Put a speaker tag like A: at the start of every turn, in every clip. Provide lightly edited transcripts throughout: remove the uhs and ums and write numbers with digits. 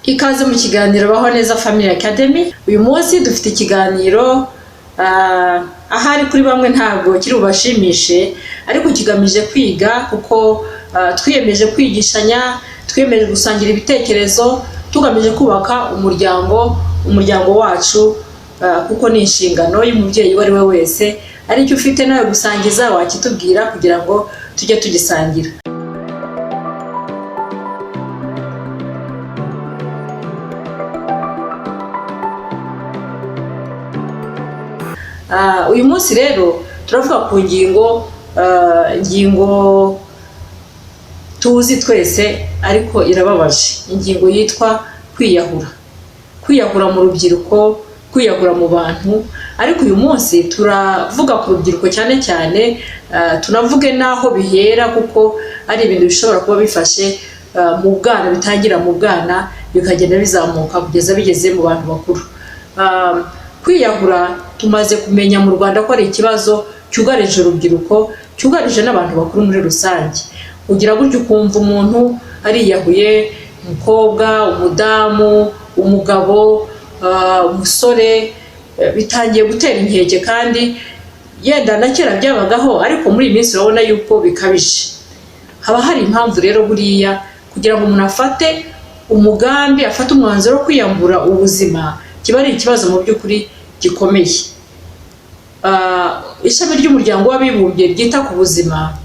A: Ikaze mu kiganiro Baho Neza Family Academy. Uyu munsi dufite ikiganiro ahari kuri bamwe ntabwo kiri bubashimishe, ariko kigamije kwiga kuko twiyemeje kwigishanya, twiyemeje gusangira ibitekerezo, tugamije kubaka umuryango wacu, kuko ni inshingano y'umubyeyi uwo ari we wese. Aricyo ufite nawe gusangiza wakitubwira kugira ngo tujye tugisangira. Uyu munsi rero turavuga ku ngingo tuzi twese ariko irababaje, ingingo yitwa kwiyahura, kwiyahura mu rubyiruko, kwiyahura mu bantu. Ariko uyu munsi turavuga ku rubyiruko cyane cyane, tunavuge n'aho bihera kuko ari ibintu bishobora kuba bifashe mu bwana, bitangira mu bwana bikagenda bizamuka kugeza bigeze mu bantu bakuru. Kwiyahura tumaze kumenya mu Rwanda ko ari ikibazo cyugarije urubyiruko, cyugarije n'abantu bakuru muri rusange. Ugira gutyo ukumva umuntu ariyahuye, umukobwa, umudamu, umugabo, umusore, bitangiye gutera inkeke. Kandi yenda na kera byabagaho, ariko muri iyi minsi urabona yuko bikabije. Haba hari impamvu rero buriya kugira ngo umuntu afate umugambi, afate umwanzuro wo kwiyambura ubuzima, kiba ari ikibazo mu by'ukuri gikomeye. Ishami ry'umuryango w'abibumbye ryita ku buzima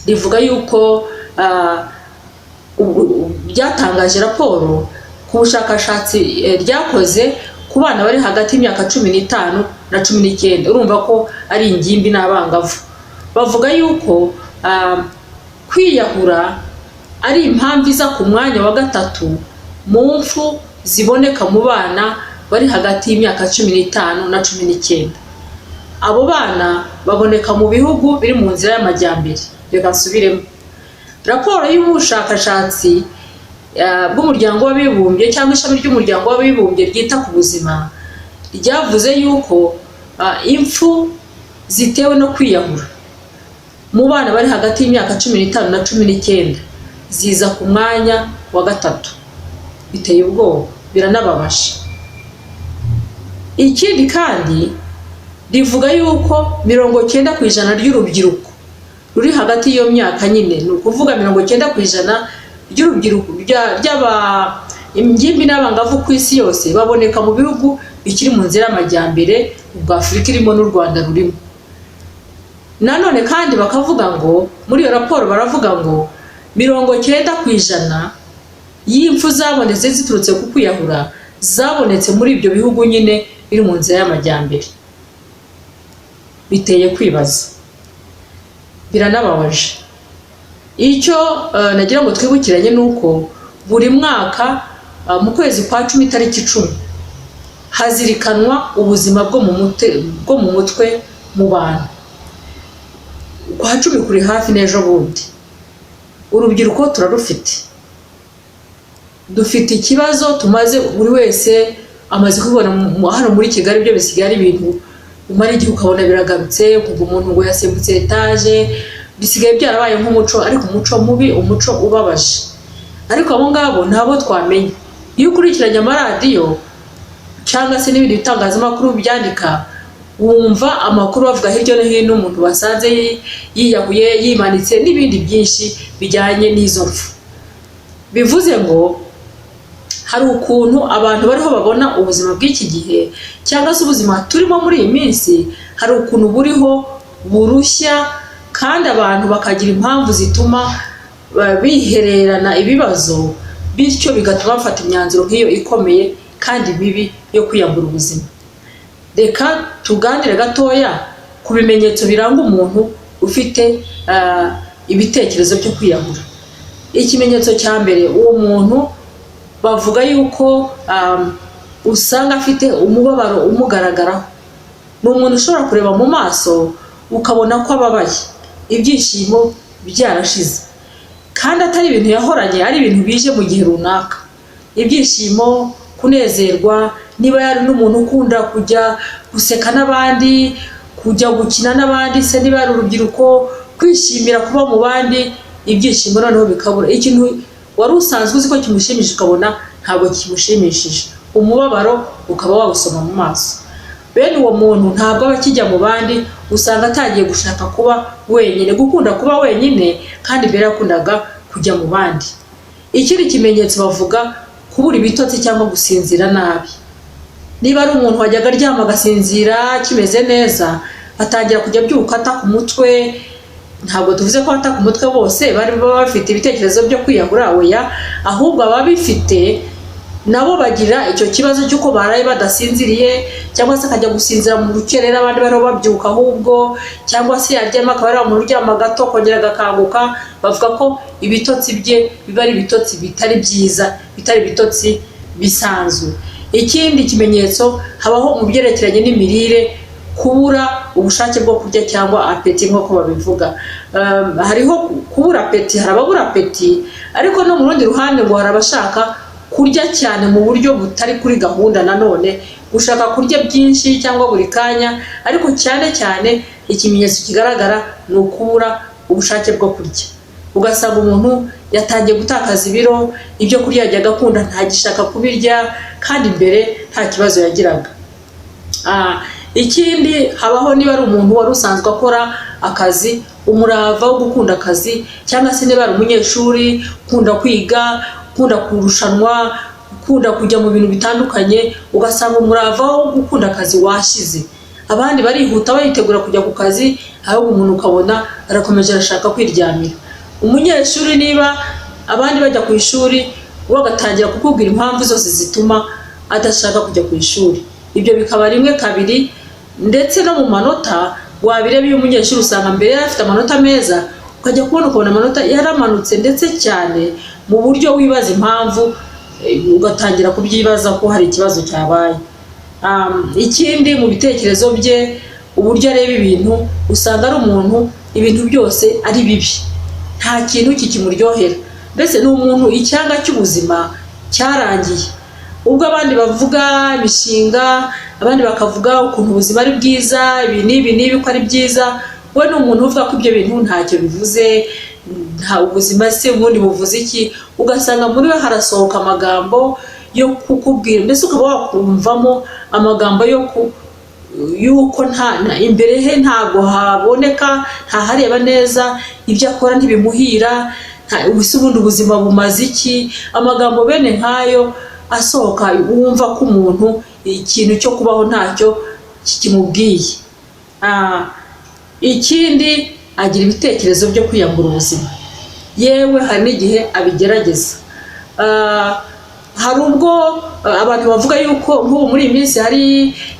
A: rivuga yuko ryatangaje raporo ku bushakashatsi ryakoze ku bana bari hagati y'imyaka 15 na 19, urumva ko ari ingimbi n'abangavu. Bavuga yuko kwiyahura ari impamvu iza ku mwanya wa gatatu mu mfu ziboneka mu bana bari hagati y'imyaka 15 na 19. Abo bana baboneka mu bihugu biri mu nzira y'amajyambere. Reka nsubiremo: raporo y'ubushakashatsi bw'umuryango w'abibumbye cyangwa ishami ry'umuryango w'abibumbye ryita ku buzima ryavuze yuko impfu zitewe no kwiyahura mu bana bari hagati y'imyaka 15 na 19 ziza ku mwanya wa gatatu. Biteye ubwoba, biranababaje. Ikindi kandi rivuga yuko 90% ry'urubyiruko ruri hagati y'iyo myaka nyine, ni ukuvuga 90% ry'urubyiruko ry'aba ingimbi n'abangavu ku isi yose baboneka mu bihugu bikiri mu nzira y'amajyambere, ubwo Afurika irimo n'u Rwanda rurimo. Nanone kandi bakavuga ngo muri iyo raporo baravuga ngo 90% y'impfu zabonetse ziturutse ku kwiyahura zabonetse muri ibyo bihugu nyine biri mu nzira y'amajyambere. Biteye kwibaza, biranababaje. Icyo nagira ngo twibukiranye ni uko buri mwaka mu kwezi kwa 10 itariki 10 hazirikanwa ubuzima bwo mu mutwe mu bantu. Kwa 10 kuri hafi n'ejo bundi. Urubyiruko turarufite, dufite ikibazo tumaze, buri wese amaze kubibona hano muri Kigali. Ibyo bisigaye ari ibintu umara igihe ukabona biragarutse, kuva umuntu ngo yasimbutse etaje, bisigaye byarabaye nk'umuco, ariko umuco mubi, umuco ubabaje. Ariko abo ngabo ntabo twamenya. Iyo ukurikiranye amaradiyo cyangwa se n'ibindi bitangazamakuru byandika, wumva amakuru bavuga hirya no hino umuntu basanze yiyahuye, yimanitse, n'ibindi byinshi bijyanye n'izo mfu. Bivuze ngo hari ukuntu abantu bariho babona ubuzima bw'iki gihe cyangwa se ubuzima turimo muri iyi minsi, hari ukuntu buriho burushya, kandi abantu bakagira impamvu zituma bihererana ibibazo, bityo bigatuma bafata imyanzuro nk'iyo ikomeye kandi mibi yo kwiyambura ubuzima. Reka tuganire gatoya ku bimenyetso biranga umuntu ufite ibitekerezo byo kwiyahura. Ikimenyetso cya mbere, uwo muntu bavuga yuko usanga afite umubabaro umugaragaraho. Ni umuntu ushobora kureba mu maso ukabona ko ababaye, ibyishimo byarashize, kandi atari ibintu yahoranye, ari ibintu bije mu gihe runaka. Ibyishimo, kunezerwa, niba yari n'umuntu ukunda kujya guseka n'abandi, kujya gukina n'abandi se, niba yari urubyiruko, kwishimira kuba mu bandi, ibyishimo noneho bikabura. Ikintu wari usanzwe uzi ko kimushimisha ukabona ntabwo kimushimishije, umubabaro ukaba wawusoma mu maso. Bene uwo muntu ntabwo aba akijya mu bandi, usanga atangiye gushaka kuba wenyine, gukunda kuba wenyine, kandi mbere yakundaga kujya mu bandi. Ikindi kimenyetso bavuga, kubura ibitotsi cyangwa gusinzira nabi. Niba ari umuntu wajyaga aryama agasinzira kimeze neza, atangira kujya abyuka ataka umutwe. Ntabwo tuvuze ko ataka umutwe bose bari baba bafite ibitekerezo byo kwiyahura, oya, ahubwo ababifite nabo bagira icyo kibazo cy'uko baraye badasinziriye, cyangwa se akajya gusinzira mu rukerera abandi bariho babyuka ahubwo, cyangwa se yaryama akaba ari umuntu uryama gato akongera agakanguka. Bavuga ko ibitotsi bye biba ari ibitotsi bitari byiza, bitari ibitotsi bisanzwe. Ikindi kimenyetso habaho mu byerekeranye n'imirire, kubura ubushake bwo kurya cyangwa appétit nk'uko babivuga. Hariho kubura appétit, hari ababura appétit, ariko no mu rundi ruhande ngo hari abashaka kurya cyane mu buryo butari kuri gahunda, nanone gushaka kurya byinshi cyangwa buri kanya. Ariko cyane cyane ikimenyetso kigaragara ni ukubura ubushake bwo kurya, ugasanga umuntu yatangiye gutakaza ibiro, ibyo kurya yajyaga akunda ntagishaka kubirya, kandi mbere nta kibazo yagiraga. Ikindi habaho, niba ari umuntu wari usanzwe akora akazi, umurava wo gukunda akazi, cyangwa se niba ari umunyeshuri ukunda kwiga, ukunda kurushanwa, ukunda kujya mu bintu bitandukanye, ugasanga umurava wo gukunda akazi washize. Abandi barihuta baritegura kujya ku kazi, ahubwo umuntu ukabona arakomeje arashaka kwiryamira. Umunyeshuri, niba abandi bajya ku ishuri, we agatangira kukubwira impamvu zose zituma adashaka kujya ku ishuri. Ibyo bikaba rimwe, kabiri, ndetse no mu manota wabireba. Iyo umunyeshuri usanga mbere yari afite amanota meza, ukajya kubona ukabona amanota yaramanutse ndetse cyane mu buryo wibaza impamvu, ugatangira kubyibaza ko hari ikibazo cyabaye. Ikindi mu bitekerezo bye, uburyo areba ibintu, usanga ari umuntu ibintu byose ari bibi, nta kintu kikimuryohera. Mbese ni umuntu icyanga cy'ubuzima cyarangiye. Ubwo abandi bavuga imishinga, abandi bakavuga ukuntu ubuzima ari bwiza, ibi n'ibi n'ibi ko ari byiza, we ni umuntu uvuga ko ibyo bintu ntacyo bivuze. Nta ubuzima se ubundi buvuze iki? Ugasanga muri we harasohoka amagambo yo kukubwira, mbese ukaba wakumvamo amagambo yo ku yuko nta imbere he ntabwo haboneka, ntahareba neza, ibyo akora ntibimuhira, ubuse ubundi ubuzima bumaze iki? Amagambo bene nk'ayo asohoka, wumva ko umuntu ikintu cyo kubaho ntacyo kikimubwiye. Ikindi, agira ibitekerezo byo kwiyambura ubuzima, yewe hari n'igihe abigerageza. Hari ubwo abantu bavuga yuko nk'ubu muri iyi minsi hari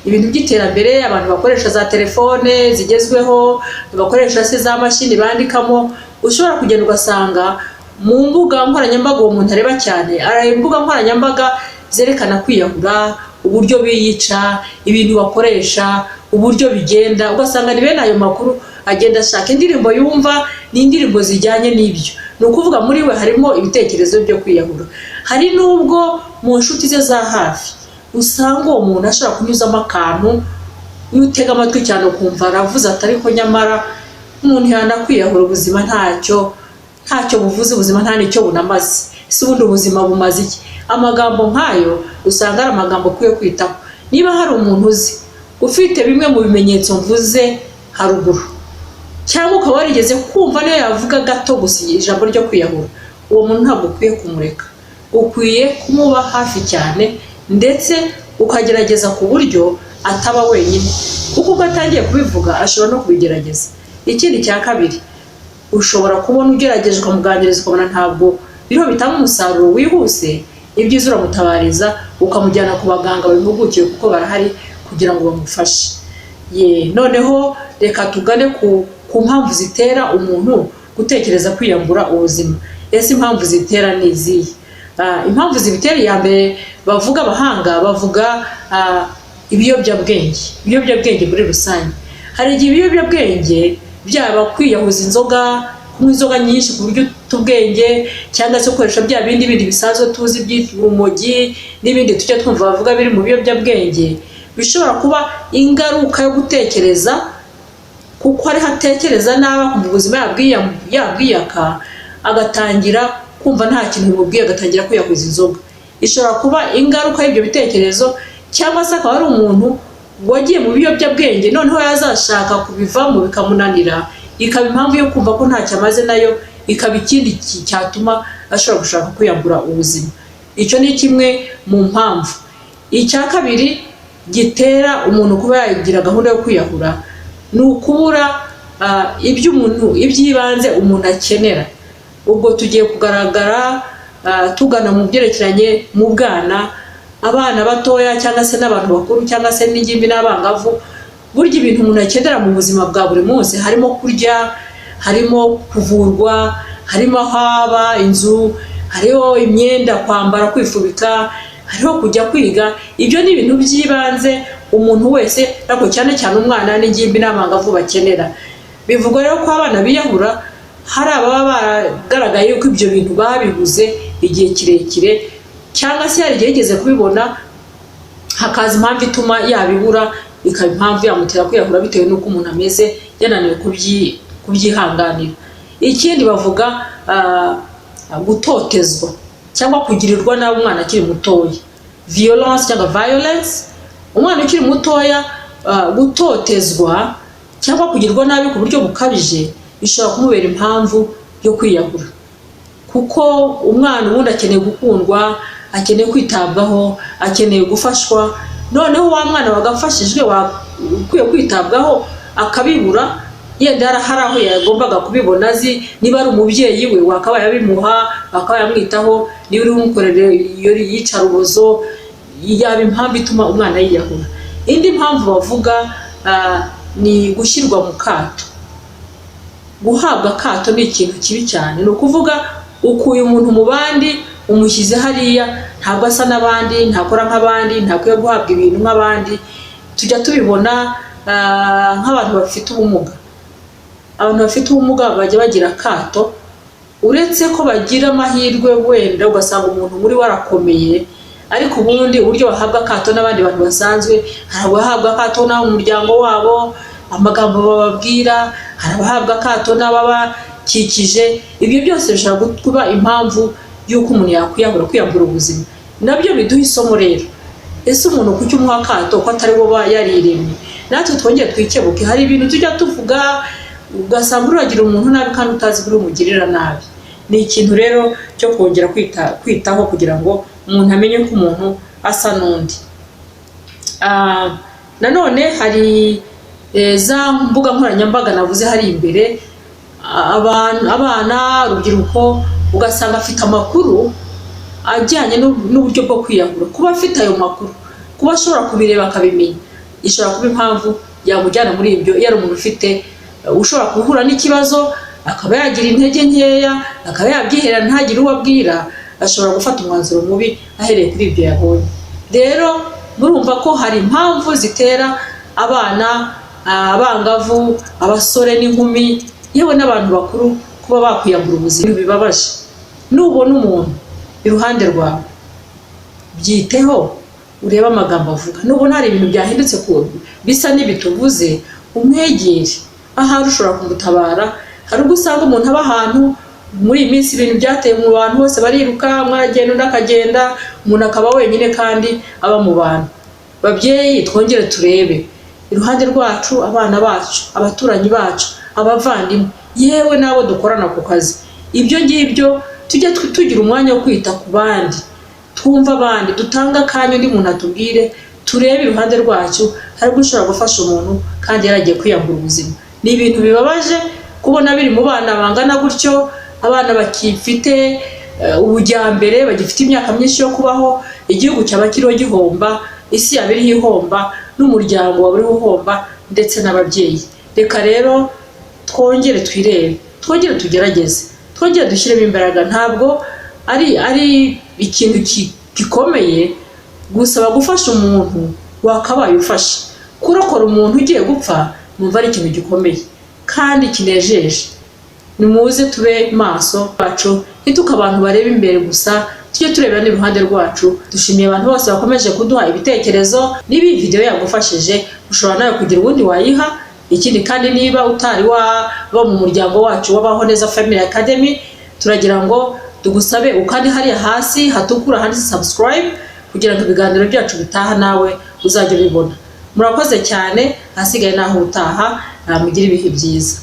A: ibintu by'iterambere, abantu bakoresha za telefone zigezweho, bakoresha se za mashini bandikamo, ushobora kugenda ugasanga mu mbuga nkoranyambaga uwo muntu areba cyane, areba imbuga nkoranyambaga zerekana kwiyahura, uburyo biyica, ibintu bakoresha, uburyo bigenda, ugasanga ni bene ayo makuru agenda ashaka. Indirimbo yumva ni indirimbo zijyanye n'ibyo. Ni ukuvuga muri we harimo ibitekerezo byo kwiyahura. Hari n'ubwo mu nshuti ze za hafi usanga uwo muntu ashobora kunyuzamo akantu, iyo utega amatwi cyane ukumva aravuze ati: "Ariko nyamara umuntu yanakwiyahura, ubuzima ntacyo buvuze, ubuzima nta n'icyo bunamaze, ese ubundi ubuzima bumaze iki?" Amagambo nk'ayo usanga ari amagambo ukwiye kwitaho. Niba hari umuntu uzi ufite bimwe mu bimenyetso mvuze haruguru, cyangwa ukaba warigeze kumva niyo yavuga gato gusa ijambo ryo kwiyahura, uwo muntu ntabwo ukwiye kumureka, ukwiye kumuba hafi cyane, ndetse ukagerageza ku buryo ataba wenyine, kuko ubwo atangiye kubivuga ashobora no kubigerageza. Ikindi cya kabiri, ushobora kubona ugerageje ukamuganiriza, ukabona ntabwo biriho bitanga umusaruro wihuse. Ibyiza uramutabariza, ukamujyana ku baganga babihugukiwe, kuko barahari kugira ngo bamufashe. Ye, noneho reka tugane ku mpamvu zitera umuntu gutekereza kwiyambura ubuzima. Ese impamvu zitera ni izihe? Impamvu zibitera, iya mbere bavuga, abahanga bavuga ibiyobyabwenge. Ibiyobyabwenge muri rusange, hari igihe ibiyobyabwenge byaba kwiyahuza inzoga, kunywa inzoga nyinshi ku buryo uta ubwenge, cyangwa se gukoresha bya bindi bindi bisanzwe tuzi by'urumogi n'ibindi tujya twumva bavuga biri mu biyobyabwenge, bishobora kuba ingaruka yo gutekereza, kuko ariho atekereza nabi, akumva ubuzima yabwiyaka, agatangira kumva nta kintu bimubwiye, agatangira kwiyahuza inzoga. Ishobora kuba ingaruka y'ibyo bitekerezo, cyangwa se akaba ari umuntu wagiye mu biyobyabwenge, noneho yazashaka kubivamo bikamunanira, ikaba impamvu yo kumva ko ntacyo amaze, nayo ikaba ikindi cyatuma ashobora gushaka kwiyambura ubuzima. Icyo ni kimwe mu mpamvu. Icya kabiri gitera umuntu kuba yagira gahunda yo kwiyahura ni ukubura ibyo umuntu, iby'ibanze umuntu akenera. Ubwo tugiye kugaragara tugana mu byerekeranye mu bwana, abana batoya cyangwa se n'abantu bakuru cyangwa se n'ingimbi n'abangavu. Burya ibintu umuntu akenera mu buzima bwa buri munsi harimo kurya, harimo kuvurwa, harimo aho aba, inzu, hariho imyenda kwambara, kwifubika, hariho kujya kwiga. Ibyo ni ibintu by'ibanze umuntu wese, ariko cyane cyane umwana n'ingimbi n'abangavu bakenera. Bivugwa rero ko abana biyahura hari ababa baragaragaye yuko ibyo bintu babibuze igihe kirekire, cyangwa se hari igihe yigeze kubibona, hakaza impamvu ituma yabibura, ikaba impamvu yamutera kwiyahura bitewe n'uko umuntu ameze, yananiwe kubyihanganira. Ikindi bavuga, gutotezwa cyangwa kugirirwa nabi umwana akiri mutoya, violence cyangwa violence. Umwana ukiri mutoya, gutotezwa cyangwa kugirwa nabi ku buryo bukabije bishobora kumubera impamvu yo kwiyahura, kuko umwana ubundi akeneye gukundwa, akeneye kwitabwaho, akeneye gufashwa. Noneho wa mwana wagafashijwe, ukwiye kwitabwaho, akabibura, yenda hari aho yagombaga kubibona azi, niba ari umubyeyi we wakabaye abimuha, wakabaye amwitaho, niba uri bumukorere iyo yicarubozo, yaba impamvu ituma umwana yiyahura. Indi mpamvu bavuga ni gushyirwa mu kato. Guhabwa akato ni ikintu kibi cyane. Ni ukuvuga ukuye umuntu mu bandi, umushyize hariya, ntabwo asa n'abandi, ntakora nk'abandi, ntakwiye guhabwa ibintu nk'abandi. Tujya tubibona nk'abantu bafite ubumuga. Abantu bafite ubumuga bajya bagira akato, uretse ko bagira amahirwe wenda ugasanga umuntu muri we arakomeye, ariko ubundi uburyo bahabwa akato n'abandi bantu basanzwe, hari abahabwa akato n'abo mu muryango wabo, amagambo bababwira, hari abahabwa akato n'ababakikije. Ibyo byose bishobora kuba impamvu y'uko umuntu yakwiyahura, kwiyambura ubuzima. Nabyo biduha isomo rero. Ese umuntu kuki umuha akato ko atari we uba yariremye? Natwe twongere twikebuke. Hari ibintu tujya tuvuga ugasanga uragira umuntu nabi kandi utazi ko umugirira nabi. Ni ikintu rero cyo kongera kwitaho kugira ngo umuntu amenye ko umuntu asa n'undi. Nanone hari za mbuga nkoranyambaga navuze hari imbere. Abantu, abana, urubyiruko, ugasanga afite amakuru ajyanye n'uburyo bwo kwiyahura. Kuba afite ayo makuru, kuba ashobora kubireba akabimenya, ishobora kuba impamvu yamujyana muri ibyo. Iyo ari umuntu ufite ushobora guhura n'ikibazo, akaba yagira intege nkeya, akaba yabyihera ntagire uwo abwira, ashobora gufata umwanzuro mubi ahereye kuri ibyo yabonye. Rero murumva ko hari impamvu zitera abana, abangavu, abasore n'inkumi, yewe n'abantu bakuru kuba bakwiyambura ubuzima. Bibabaje. Nubona umuntu iruhande rwawe, byiteho, urebe amagambo avuga. Nubona hari ibintu byahindutse ku bisa n'ibituvuze, umwegere, ahari ushobora kumutabara. Hari ubwo usanga umuntu aba ahantu, muri iyi minsi ibintu byateye mu bantu, bose bariruka, umwe aragenda undi akagenda, umuntu akaba wenyine kandi aba mu bantu. Babyeyi, twongere turebe iruhande rwacu, abana bacu, abaturanyi bacu, abavandimwe, yewe n'abo dukorana ku kazi. Ibyo ngibyo tujye tugira umwanya wo kwita ku bandi, twumve abandi, dutange akanya undi muntu atubwire, turebe iruhande rwacu. Hari ubwo ushobora gufasha umuntu kandi yaragiye kwiyambura ubuzima. Ni ibintu bibabaje kubona biri mu bana bangana gutyo, abana bakifite ubujyambere, bagifite imyaka myinshi yo kubaho. Igihugu cyaba kiriho gihomba, isi yaba iriho ihomba, n'umuryango waba uriho uhomba, ndetse n'ababyeyi. Reka rero twongere twirebe, twongere tugerageze, twongere dushyiremo imbaraga. Ntabwo ari ikintu gikomeye gusaba gufasha umuntu wakabaye ufasha. Kurokora umuntu ugiye gupfa numva ari ikintu gikomeye kandi kinejeje. Nimuze tube maso bacu, ntituke abantu bareba imbere gusa, tujye turebera n'iruhande rwacu. Dushimiye abantu bose bakomeje kuduha ibitekerezo. Niba iyi video yagufashije, ushobora nawe kugira ubundi wayiha. Ikindi kandi, niba utari waba mu muryango wacu w'Abaho Neza Family Academy, turagira ngo Tugusabe ukandi hariya hasi hatukura handitse subscribe, kugira ngo ibiganiro byacu bitaha nawe uzajya ubibona. Murakoze cyane. Ahasigaye naho utaha. Mugire ibihe byiza.